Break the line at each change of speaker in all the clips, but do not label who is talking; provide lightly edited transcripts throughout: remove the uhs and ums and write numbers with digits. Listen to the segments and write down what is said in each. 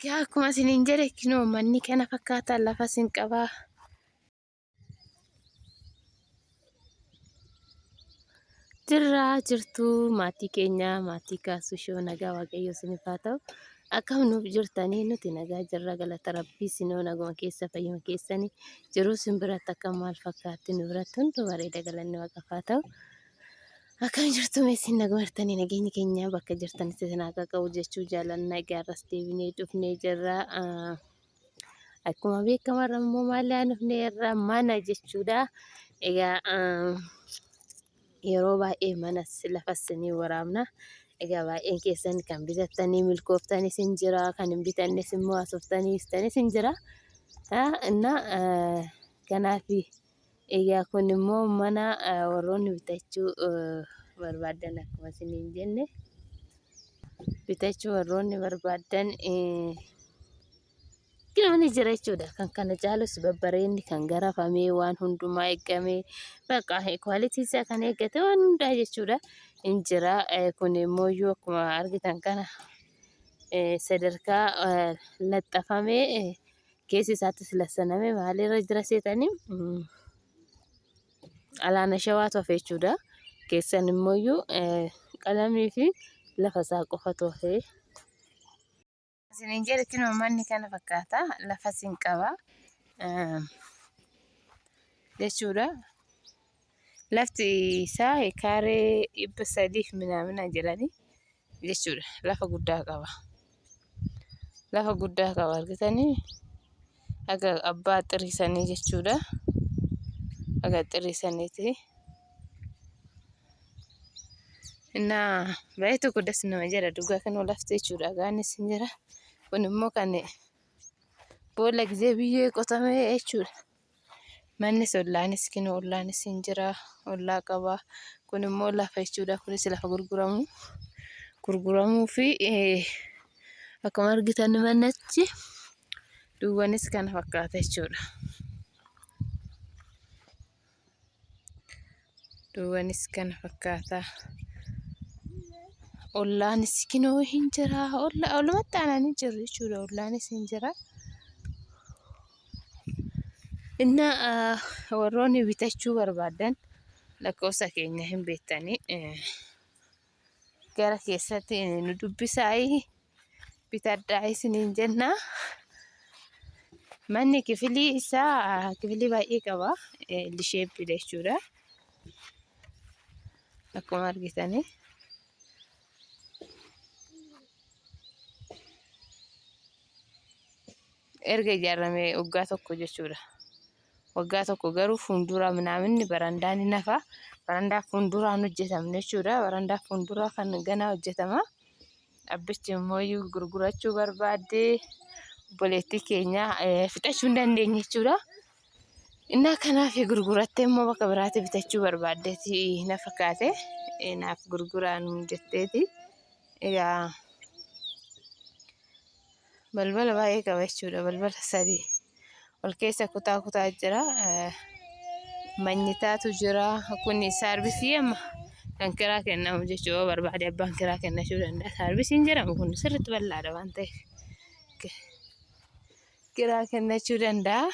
Egaa akkuma isiniin jedhe kinoo manni kana fakkaata lafa isin qabaa. Jirraa jirtuu maatii keenya maatii kaasuu shoo nagaa waaqayyo isiniif haa ta'u. Akkam nuuf jirtanii nuti nagaa jirra galata rabbii isinoo naguma keessa fayyuma keessanii jiruu isin biratti akka maal fakkaatti nu biratti hunduu bareeda galanni waaqaaf haa ta'u. Akkam jirtu mee isin naguma jirtanii nageenyi keenya bakka jirtanitti isin haa qaqqabu jechuu jaalanna egaa irras deebinee dhufnee jirra. Akkuma beekamu har'a immoo maal haa dhufnee irra mana jechuudha. Egaa yeroo baay'ee manas lafas ni waraabna. Egaa baay'een keessan kan bitattanii milkooftanis hin jira kan hin bitannes immoo haasoftanii istanis hin jira. Innaa kanaaf Egaa kun immoo mana warroonni bitachuu barbaadan akkuma isiniin jenne bitachuu warroonni barbaadan ni jira jechuudha. Kan kana caalus babbareenni kan garafamee waan hundumaa eegamee bakka kwaalitii isaa kan eeggate waan hundaa jechuudha hin jira. Kun immoo iyyuu akkuma argitan kana sadarkaa laxxafamee keessi isaattis lassaname maalirra jira seetanii alaana shawaatu hafe jechuudha. Keessan immooyyuu qalamii fi lafa isaa qofatu hafe. Isiniin jedhe kinoo manni kana fakkaata lafa sin qaba jechuudha. Lafti isaa kaaree 300 fi minaamina jedhanii jechuudha. Lafa guddaa qaba. Lafa guddaa qaba argitanii haga abbaa xiriisanii jechuudha. Haga xiriisaniiti. Innaa baay'ee tokko das nama jedha dhugaa kan lafti jechuudha. Gaanis hin jira. Kun immoo kan boolla gizee biyyee qotamee jechuudha. Mannis ollaanis kinoo ollaanis hin jira. Ollaa qaba. Kun immoo lafa jechuudha. Kunis lafa gurguramu. Gurguramuu fi akkuma argitan manichi duwwanis kana fakkaata jechuudha. Duwwanis kana fakkaata. Ollaanis kinoo hin jira. Ollaa olumatti aananii jiru jechuudha. Ollaanis hin jira. Innaa warroonni bitachuu barbaadan lakkoofsa keenya hin beektanii gara keessatti nu dubbisaayii bitadhaa isiniin jenna. Manni kifilii isaa kifilii baay'ee qaba. Lisheeppiidha jechuudha. Akkuma argitanii. Erga ijaarame waggaa tokko jechuudha. Waggaa tokko garuu fuuldura minaaminni barandaan hin hafa. Barandaa fuulduraan hojjetamne jechuudha. Barandaa fuulduraa kan ganaa hojjetama. Abbichi immoo gurgurachuu barbaadde obboleettii keenya fixachuu hin dandeenye jechuudha. Innaa kanaaf gurgurattee immoo bakka biraatti bitachuu barbaaddeeti na fakkaate. Naaf gurguraa nuun jetteeti. Egaa balbala baay'ee qaba jechuudha. Balbala sadii. Ol keessa kutaa kutaa jira. Manyitaatu jira. Kun saarbisii amma kan kiraa kennamu jechuudha. Yoo barbaade abbaan kiraa kennachuu danda'a. Saarbisiin jedhamu kun sirriitti bal'aadha waan ta'eef kiraa kennachuu danda'a.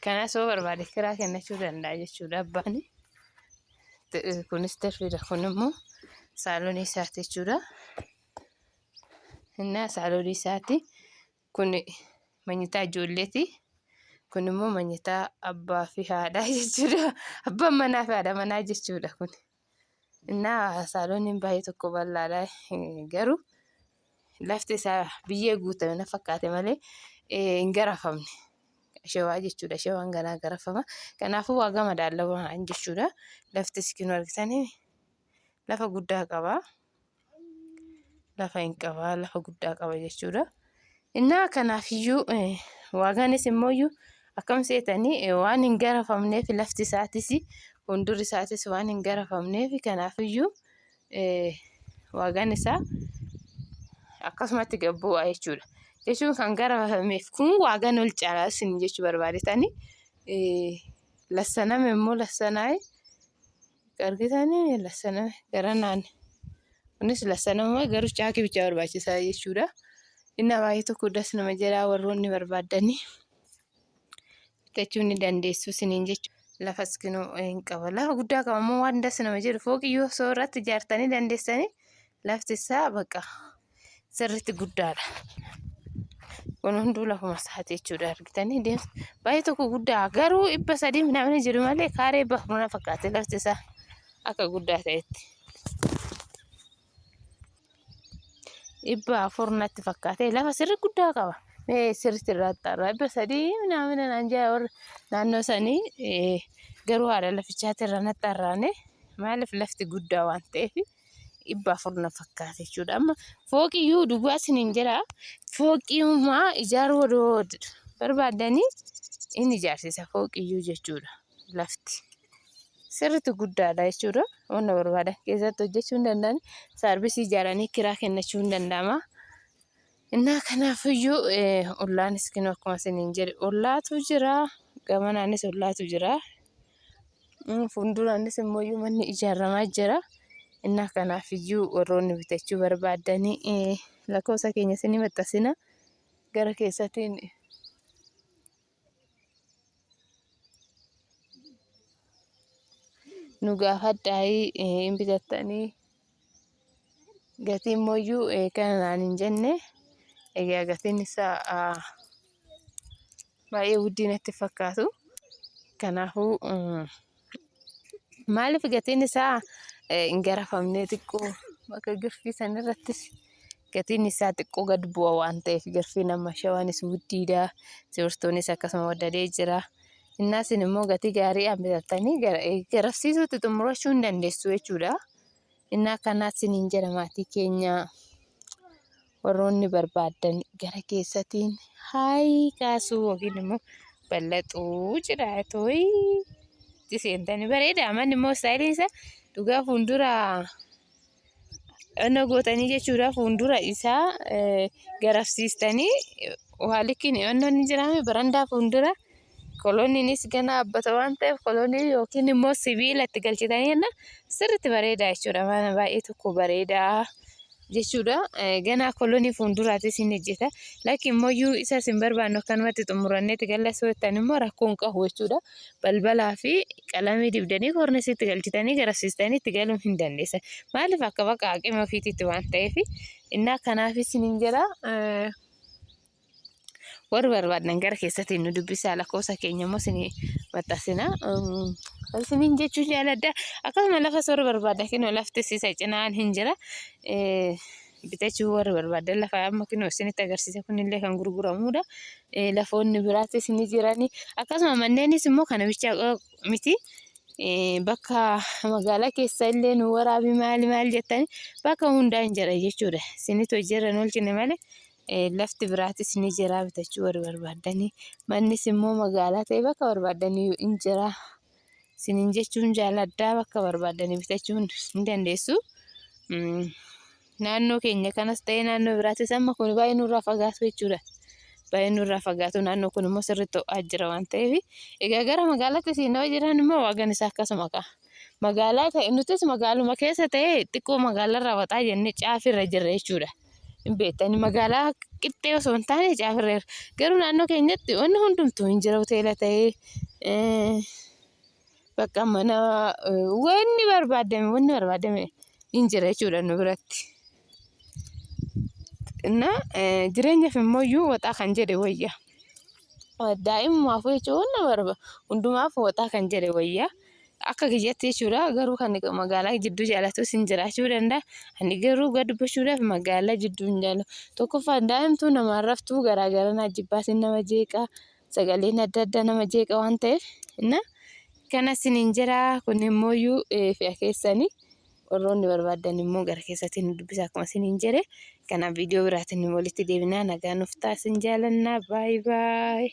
Kanas yoo barbaade kiraa kennachuu danda'a jechuudha abbaan. Kunis tirfiidha. Kun immoo saalonii isaati jechuudha. Innaa saalonii isaati. Kun manyitaa ijoolleeti. Kun immoo manyitaa abbaa fi haadhaa jechuudha. Abbaan manaa fi haadha manaa jechuudha kun. Innaa saaloniin baay'ee tokko bal'aadha. Garuu lafti isaa biyyee guutame na fakkaate malee hin garafamne. Shawaa jechuudha. Shawaan ganaa garafama. Kanaafuu waagaa madaalawaa jechuudha. Laftis kinoo argitanii lafa guddaa qaba. Lafa hin qaba. Lafa guddaa qaba jechuudha. Innaa kanaafiyyuu waagaanis immooyyuu akkam seetanii waan hin garafamneef lafti isaatis fuuldurri isaatis waan hin garafamneef kanaafiyyuu waagaan isaa akkasumatti gad bu'a jechuudha. Jechuun kan garafameef kun waagaan ol caalaa isin jechuu barbaadetanii lassaname immoo lassanaa'e argitanii lassaname garanaan Kunis lassanuma garuu caakii bichaa barbaachisaa jechuudha. Innaa baay'ee tokko das nama jedhaa warroonni barbaaddanii bitachuu ni dandeessu isiniin jechuudha. Lafas kinoo hin qaba. Lafa guddaa qaba immoo waan das nama jedhu fooqiyyuu osoo irratti ijaartanii dandeessanii lafti isaa baqa sirriitti guddaadha. Kun hunduu lafuma isaati jechuudha argitanii deemsa baay'ee tokko guddaa garuu 300 namni jedhu malee kaaree 400 fakkaate lafti isaa akka guddaa ta'etti. 400 natti fakkaate lafa sirri guddaa qaba. Mee sirriitti irraa xaarraa 300 minaamina naan jaa warri naannoo sanii garuu haadha lafichaatti irra natti arraane maaliif lafti guddaa waan ta'eef 400 na fakkaate jechuudha. Amma fooqiyyuu duwwaa isiniin jedha fooqiyyummaa ijaaruu odoo barbaaddanii inni ijaarsisa fooqiyyuu jechuudha lafti. Sirriitti guddaadha jechuudha. Wanna barbaadan keessatti hojjechuu hin danda'an. Saarbisii ijaaranii kiraa kennachuu hin danda'ama. Innaa kanaafiyyuu ollaanis kinoo akkuma isiniin jedhe ollaatu jira. Gamanaanis ollaatu jira. Fuulduraanis immoo manni ijaaramaa jira. Innaa kanaafiyyuu warroonni bitachuu barbaadanii lakkoofsa keenya isinii maxxansina. Gara keessatiin nu gaafadhaayii hin bitattanii gatiin mooyyuu kana naan hin jenne egaa gatiin isaa baay'ee wuddii natti fakkaatu kanaafuu Maaliif gatiin isaa hin garafamne xiqqoo bakka girfii san irrattis gatiin isaa xiqqoo gad bu'a waan ta'eef girfiin amma shawaanis wuddiidha siwirtoonis akkasuma waddadee jira. Innaa isin immoo gatii gaariidhaan bitattanii garafsiisuutti xumurachuu hin dandeessu jechuudha. Innaa akkanaa isiniin jedha maatii keenya warroonni barbaaddan gara keessatiin haayii kaasuu yookiin immoo ballaxuu jedha tooyi itti seentanii bareeda manni immoo istaayiliin isaa dhugaa fuuldura onnoo gootanii jechuudha fuuldura isaa garafsiistanii waa likkiin onnoon ni jiraame barandaa fuuldura Kolooniinis gana abbata waan ta'eef koloonii yookiin immoo sibiila itti galchitanii jenna sirriitti bareedaa jechuudha. Mana baay'ee tokko bareedaa jechuudha. Ganaa koloonii fuulduraatis hin hojjeta. Lakki immoo iyyuu isa isin barbaannu akkanumatti xumuranneetti galla soo jettan immoo rakkoo hin qabu jechuudha. Balbalaa fi qalamii dibdanii koornisiitti galchitanii garasiistanii itti galuu hin dandeessan. Maaliif akka baqa haqima ofiitiitti waan ta'eef innaa kanaaf isiniin jedha. Warri barbaadan gara keessatti nu dubbisaa lakkoofsa keenya immoo isinii maxxansina. Isiniin jechuu jaaladha. Akkasuma lafas warri barbaadan kinoo lafti isa cinaan hin jira. Bitachuu warri barbaadan lafa amma kinoo isinitti agarsiisa kunillee kan gurguramudha. Lafoonni biraatis ni jirani. Akkasuma manneenis immoo kana bichaa miti. Bakka magaalaa keessa illee nu waraabi maali maal jettani bakka hundaa hin jira jechuudha. Isinitti hojiirra hin oolchine malee Lafti biraatis ni jira bitachuu warri barbaaddanii. Mannis immoo magaalaa ta'e bakka barbaaddanii hin jira. Isiniin jechuun jaaladhaa bakka barbaaddanii bitachuu hin dandeessu. Naannoo keenya kanas ta'e naannoo biraatis amma kun baay'ee nurraa fagaatu jechuudha. Baay'ee nurraa fagaatu naannoo kun immoo sirriitti ho'aa jira waan ta'eef. Egaa gara magaalaatti isin yoo jiran immoo waagaan isaa akkasuma ka'a. Magaalaa ta'e nutis magaaluma keessa ta'e xiqqoo magaalarraa waxaa jennee caafirra jirra jechuudha. Hin beektani magaalaa qixxee osoo hin taane caafirra jirra. Garuu naannoo keenyatti wanni hundumtuu hin jira hoteela ta'ee bakka mana wanni barbaadame wanni barbaadame hin jira jechuudha nu biratti. Na jireenyaaf immoo iyyuu waxaa kan jedhe wayya. Daa'imumaafuu jechuun hundumaaf waxaa kan jedhe wayya. Akka kiyyatti jechuudha. Garuu kan magaalaa jidduu jaalatus hin jiraachuu danda'a. Ani garuu gad dubbachuudhaaf magaalaa jidduu hin jaalladhu. Tokkoffaa daa'imtuu namaan raftuu garaa garanaa jibbaatiin nama jeeqa. Sagaleen adda addaa nama jeeqa waan ta'eef. Inna kana isiniin jira kun immoo iyyuu fe'a keessanii. Warroonni barbaaddan immoo gara keessatti nu dubbisa akkuma isiniin jedhe. Kanaaf viidiyoo biraatiin walitti deebinaa nagaa nuuf ta'a isin jaalannaa baay baay.